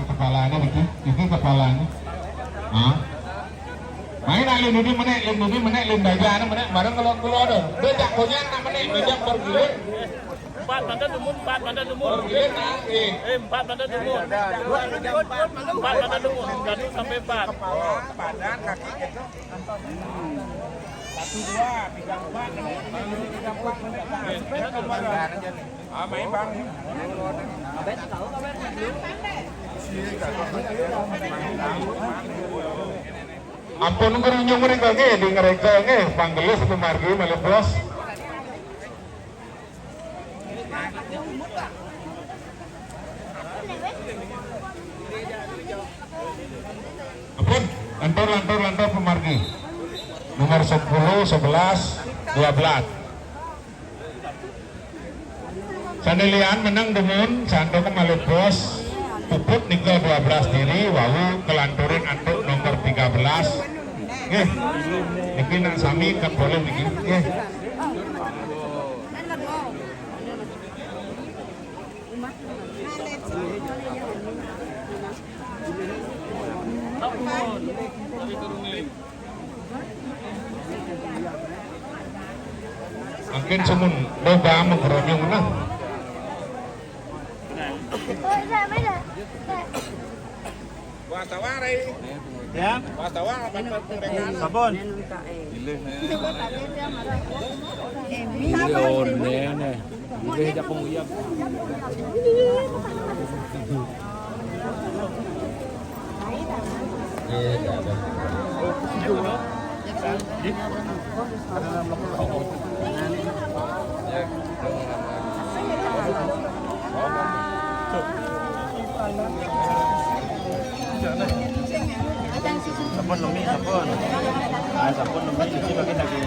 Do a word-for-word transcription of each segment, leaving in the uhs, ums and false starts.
Kepalanya begitu, itu kepalanya. Hah? Main alun ini menek, lun ini menek, lun baja ini menek, bareng kalau keluar ada. Dia tak punya nak menek, baja bergilir. Empat, mantap dumun, empat, mantap dumun. Bergilir nak, eh. Eh, empat, mantap dumun. Empat, mantap dumun. Satu sampai empat. Satu, dua, tiga, empat, tiga, empat, sampai empat. Ah, main, Bang. Ampun, ngerunyung mereka nge, di mereka nge, panggelis pemargi malih bos. Ampun, lantur, lantur, lantur pemargi. Nomor sepuluh, sebelas, dua belas. Sandelian menang dumun, santo kemalih bos, puput nika dua belas diri, wau kelanturin antuk nomor tiga belas. Nggih. Niki nak sami kan boleh niki. Nggih. Mungkin semun loba mengeronyong nah. Wartawan, eh. Ya. Wartawan, apa pengringan? Sabun. Iya, nene. Iya, jak penguyap. Sabun lemi, sabun. Ah, sabun lemi, cuci pakai sabun.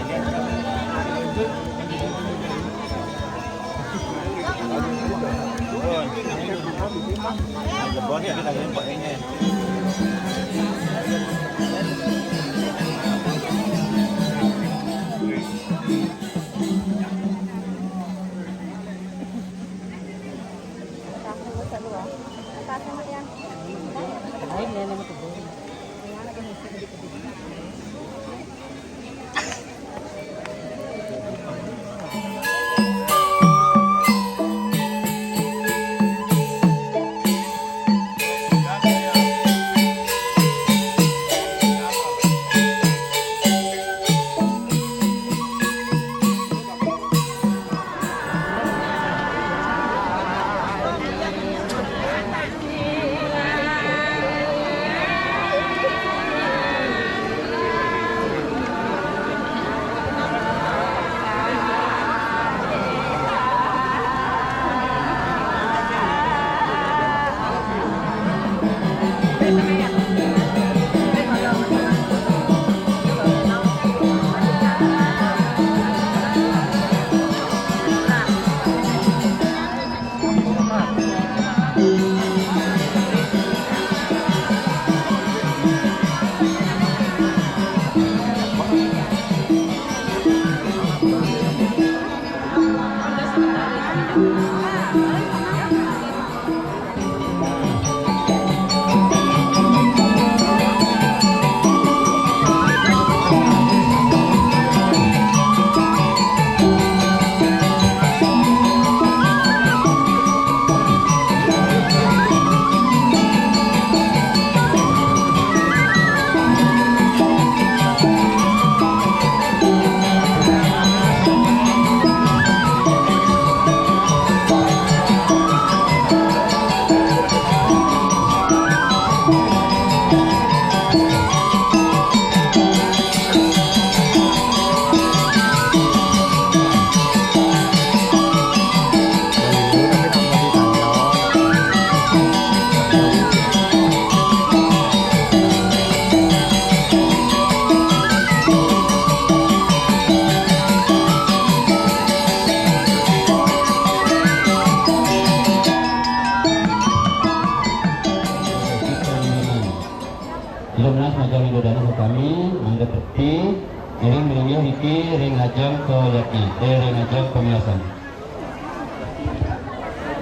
Kami godana kami mangga bekti, iring melinggih niki ring ajeng kayakti, eh, ring ajeng pamiasan.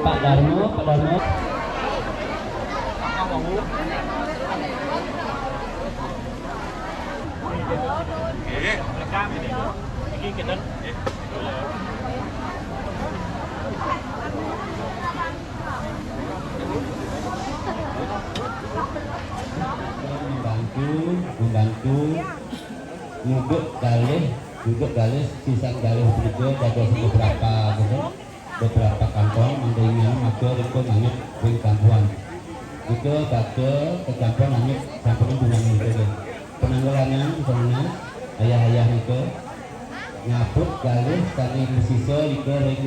Pak Darmo, Pak Darmo. Membantu, membantu nguduk galih, nguduk galih, sisan galih punika dados beberapa, gitu, beberapa kantong, mangda inggih maka rika nganyut ring kampuhan. Nika bakal kecampuhan nganyut sampun bulan nika, nggih. Penanggulangan, penanggulangan, ayah-ayah nika ngabut galih sane masisa nika ring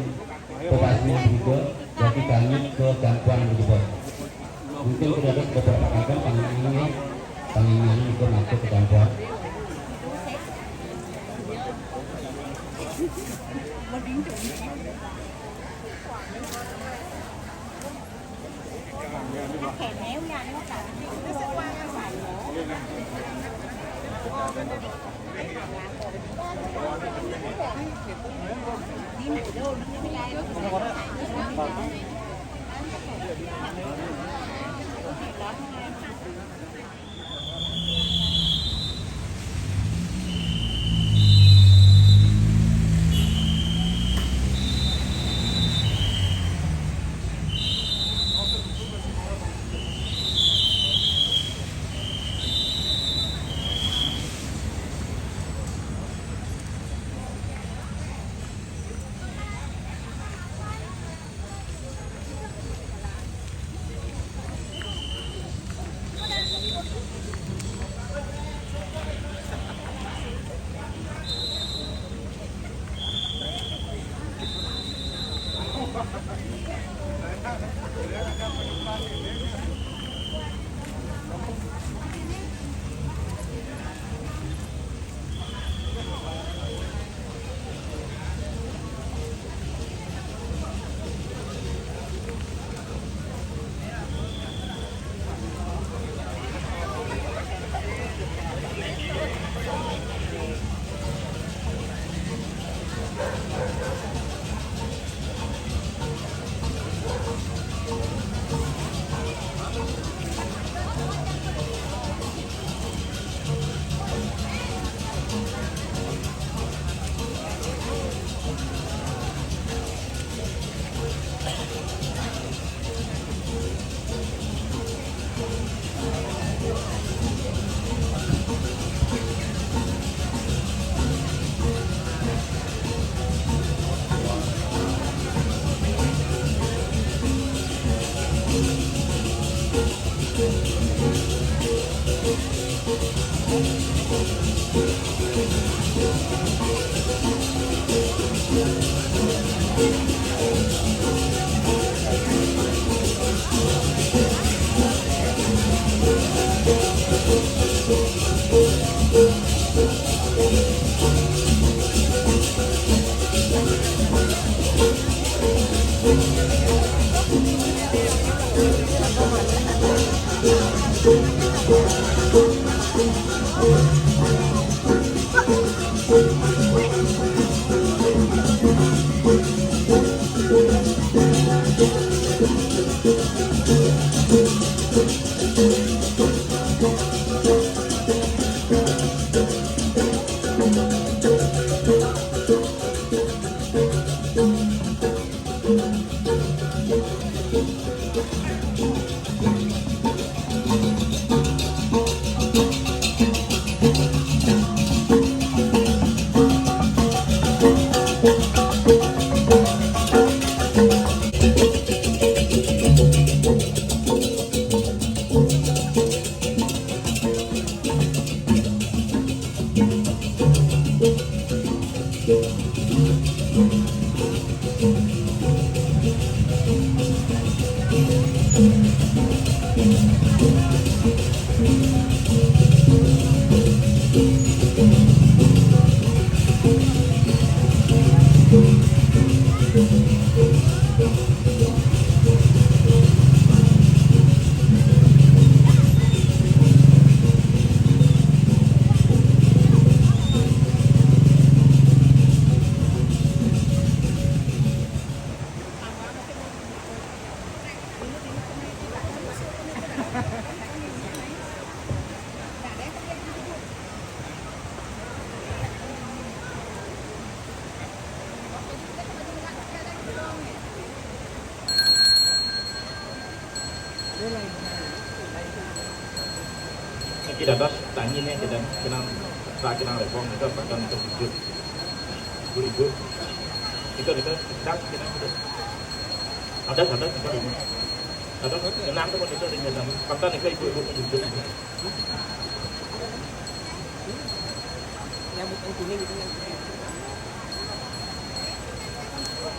pepasnya nika, dadi kanyut kecampuhan nika. Mungkin sudah ada beberapa kantong panginginan, panginginan itu masuk ke campur. Kita das tanya ni, kita kenal, kita kenal reform, kita bahkan untuk hidup. Ibu-ibu, kita, kita, kita, kita, kita. Ada, ada, kita ini. Ada, kenal tu pun kita dengan, bahkan kita ibu-ibu pun hidup. Yang bukan kuning itu yang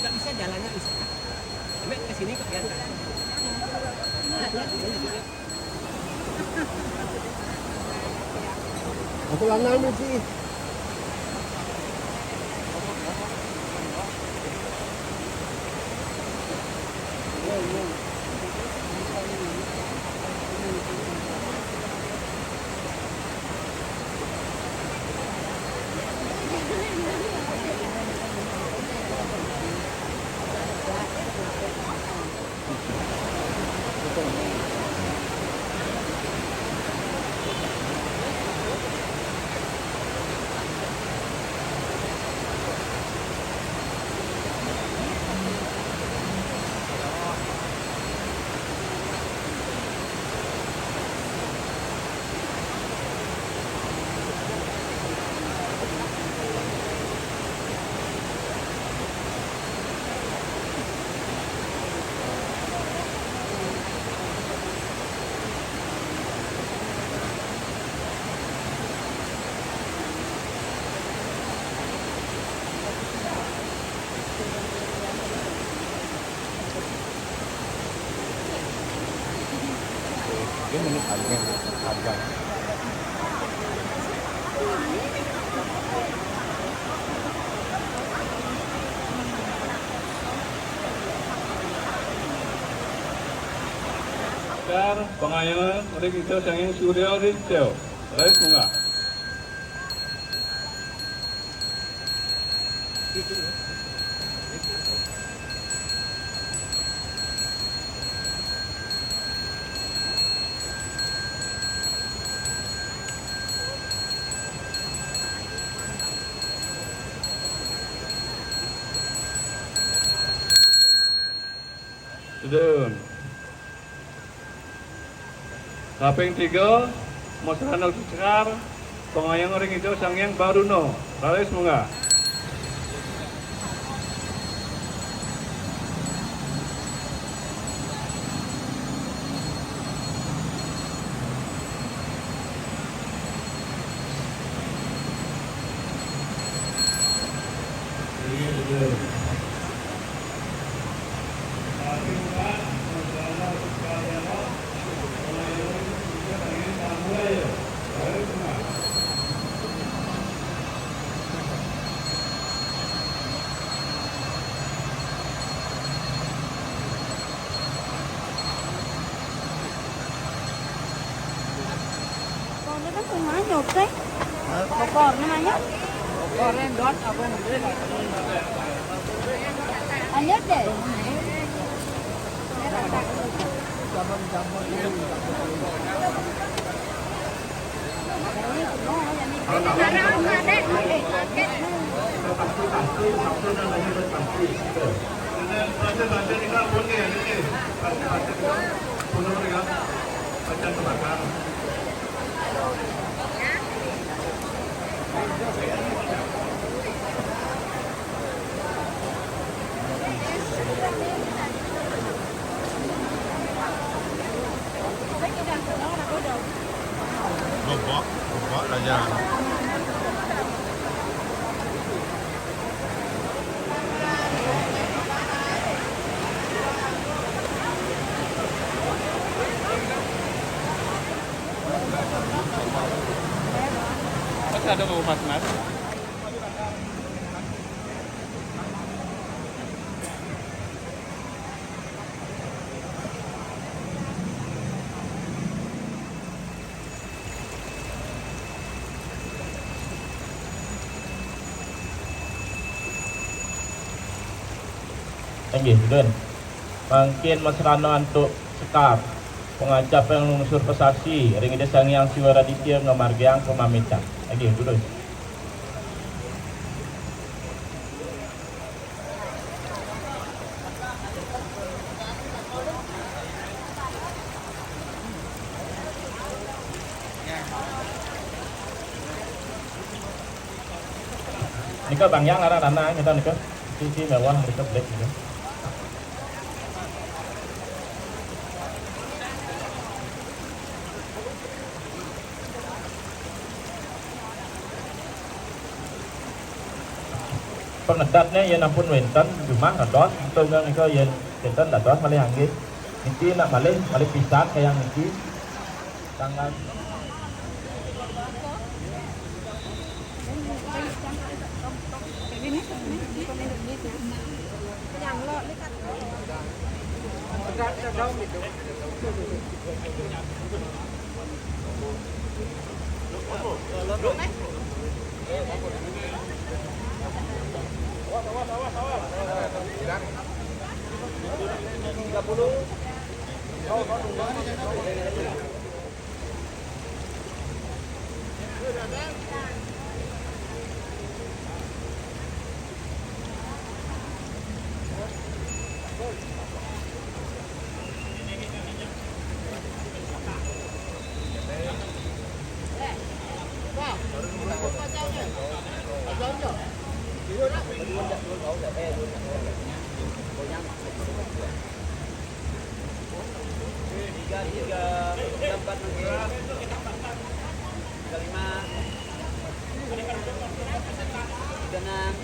nggak bisa jalannya bisa. Sampai ke sini kok ya. Aku lanang sih. Ini harga, harga. Sekar, Pangayangan, Ring Ijo, Sanghyang Surya Rinso. Raos munggah. Sedun. Kaping tiga, Mas Ranul Sekar, Pangayangan Ring Ijo, Sanghyang Baruna. Raos munggah. Bokor ni manyut, eh? Hah? Bokor ni manyut? Bokor ni dot apa ni? Manyut deh. Jambon, jambon. Lubuk, lubuk aja. Masih ada mau mas-mas? Inggih, Dun. Mangkin Mas Rano antuk Sekar. Pangacapang lungsur pasasi, ring Ida Sang Hyang Siwa Raditya ngamargiang pamamitan. Lagi, terus. Nika Bang Yang arah dana kita nika. Sisi mewah nika black nika. Pangedatnya yen ampun wénten jumah dados, ento nika yen wénten dados malih anggih. Niki nak malih, malih pisan kayang niki. Tanggal Tiga, tiga, tiga, empat, tiga, lima, tiga, enam.